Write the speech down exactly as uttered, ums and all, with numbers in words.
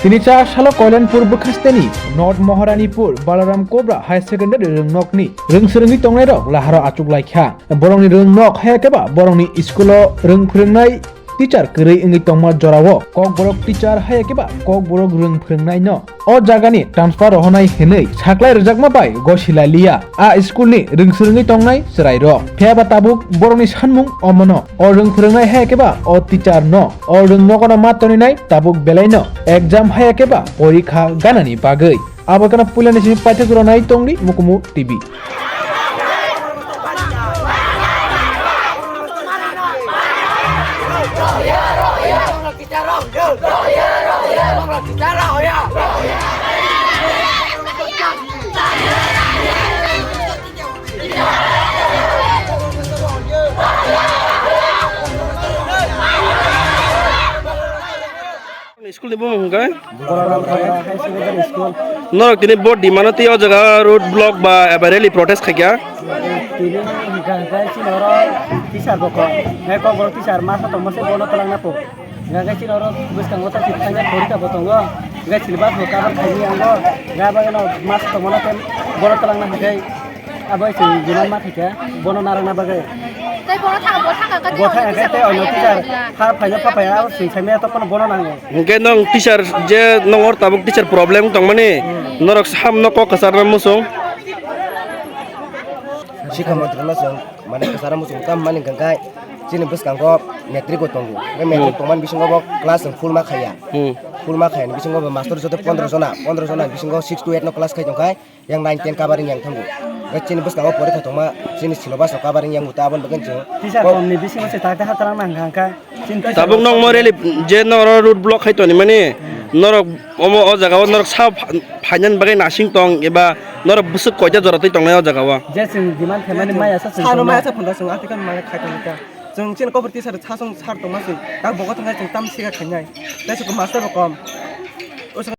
Tini char salo Koilanpur bwkhasteni North Maharanipur Balaram Kobra High Secondary rwngnokni rwngswrwngwi tongnairok laharo achuklaikha. Borokni rwngnok haya khe ba borokni school-o rwng phwrwngnai teacher kwrwi wngwi tongma jorao Kokborok teacher haya khe ba Kokborok rwng phwrwngnaino o jagani transfer rohonai hwnwi saklai rwjakma bai gosilaliya a school-ni rwngswrwngwi tongnai chwrairok. Phiya ba tabuk borokni sanmung omono o rwng phwrwngnai haya khe ba o teacher-no o rwng nogono ma toninai tabuk belaino exam haya khe ba porikha ganani bagwi. Abo kheno puilani simi paithak jora nai tongdi Mukumu T V. School ni bumung hwnkhe? Borok Ramthara High Secondary School. Norok tini bo demand-o twi o jaga road block ba eba rally protest khaikha? Tini hwnkha hwnkhe chini oro teacher bo kok. Hwnkhe kok borok teacher masa tongma se bono twlangna kok. Hwnkhe chini oro bwskango ta chini thangya porikha bo tongo. Hwnkhe syllabus bo cover khaini ango. Hwnkhe abo no masa tongmano khe bono twlangna hwnkhe. Abo se demand ma khaikha, bono narwkna bagwi. Tei bono thang, bo thang kha, Bo thang kha, tei ono teacher, pha phaino pha phaiya, abo swng saimaya to kono bono nango. Hwnkhe nwng teacher je nwng or tabuk teacher problem tongmani, Hmm. norok samno kok kwcharna muchung. Sikha montri no chwng, mane kwcharna muchung tam mani hwnkhe chini bwskango matric bo tongo. Hwnkhe matric Hmm. tongmani bisingo bo class rok full ma khaiya. Hmm. Full ma khaiyani bisingo bo master joto pondro jona, pondro jona bisingo six to eight no class khai tongkhai. Yang nine ten covering yang thango. Hwnkhe chini bwskango porikha tongma, chini syllabus rok covering yang buta aboni bagwi chwng. Teacher Kok- komni bisingo se tak tak hatrang nang kha, hwnkha. Chini teacher Tabuk rok nong mo rally je noro road block khai toni mani, norok omo o jaga o norok sa pha-, phainan bagwi nasing tong eba norok bwswk koita jora twi tongnai o jaga o. Je chwng demand khaimani maya sa chwng Sano tongnai. Maya sa phunda chwng atikhan maya khai tongkha. Chwng chini kobor teacher sasong sar tongma se, tak bogo thangnai chwng tam siga khainai. Tei se master bo kom.